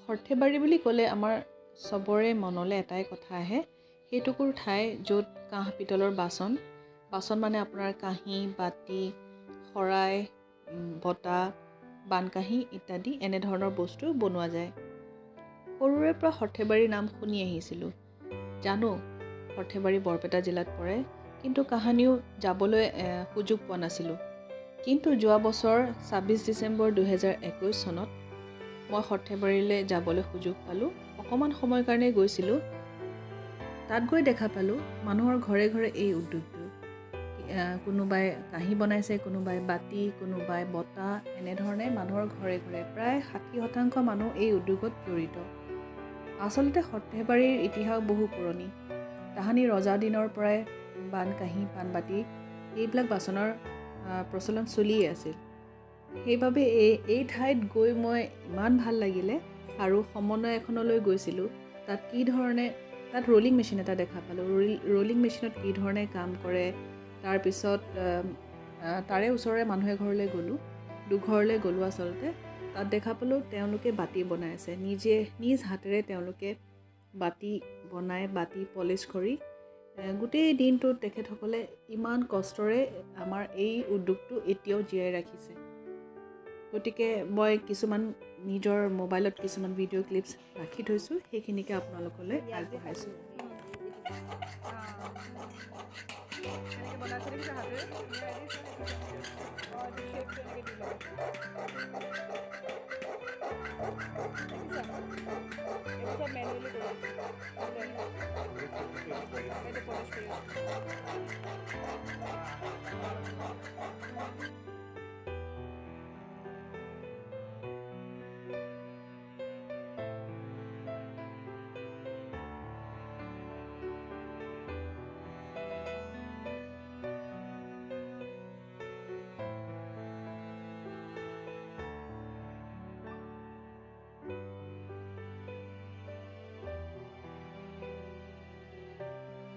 সৰ্থেবাৰী বুলি ক'লে আমাৰ চবৰে মনলৈ এটাই কথা আহে, সেইটুকুৰ ঠাই য'ত কাঁহ পিতলৰ বাচন, বাচন মানে আপোনাৰ কাঁহী, বাতি, শৰাই, বটা, বানকাঁহী ইত্যাদি এনেধৰণৰ বস্তু বনোৱা যায়। সৰুৰে পৰা সৰ্থেবাৰীৰ নাম শুনি আহিছিলোঁ। জানো সৰ্থেবাৰী বৰপেটা জিলাত পৰে, কিন্তু কাহানিও যাবলৈ সুযোগ পোৱা নাছিলোঁ। কিন্তু যোৱা বছৰ 26 ডিচেম্বৰ 2021 চনত মই সৰ্থেবাৰীলৈ যাবলৈ সুযোগ পালোঁ। অকণমান সময়ৰ কাৰণে গৈছিলোঁ। তাত গৈ দেখা পালোঁ মানুহৰ ঘৰে ঘৰে এই উদ্যোগটো। কোনোবাই কাঁহী বনাইছে, কোনোবাই বাতি, কোনোবাই বটা, এনেধৰণে মানুহৰ ঘৰে ঘৰে প্ৰায় 60% মানুহ এই উদ্যোগত জড়িত। আচলতে সৰ্থেবাৰীৰ ইতিহাস বহু পুৰণি। তাহানি ৰজা দিনৰ পৰাই বান কাঁহী, পাণবাতি এইবিলাক বাচনৰ প্ৰচলন চলিয়ে আছিল। সেইবাবে এই ঠাইত গৈ মই ইমান ভাল লাগিলে। আৰু সমন্বয় এখনলৈ গৈছিলোঁ, তাত কি ধৰণে, তাত ৰ'লিং মেচিন এটা দেখা পালোঁ। ৰ'লিং মেচিনত কি ধৰণে কাম কৰে। তাৰপিছত তাৰে ওচৰৰে মানুহ এঘৰলৈ গ'লোঁ, দুঘৰলৈ গ'লোঁ আচলতে। তাত দেখা পালোঁ তেওঁলোকে বাতি বনাই আছে, নিজে নিজ হাতেৰে তেওঁলোকে বাতি বনাই, বাতি পলিচ কৰি গোটেই দিনটোত তেখেতসকলে ইমান কষ্টৰে আমাৰ এই উদ্যোগটো এতিয়াও জীয়াই ৰাখিছে। গতিকে মই কিছুমান নিজৰ মোবাইলত কিছুমান ভিডিঅ' ক্লিপছ ৰাখি থৈছোঁ, সেইখিনিকে আপোনালোকলৈ আগবঢ়াইছোঁ।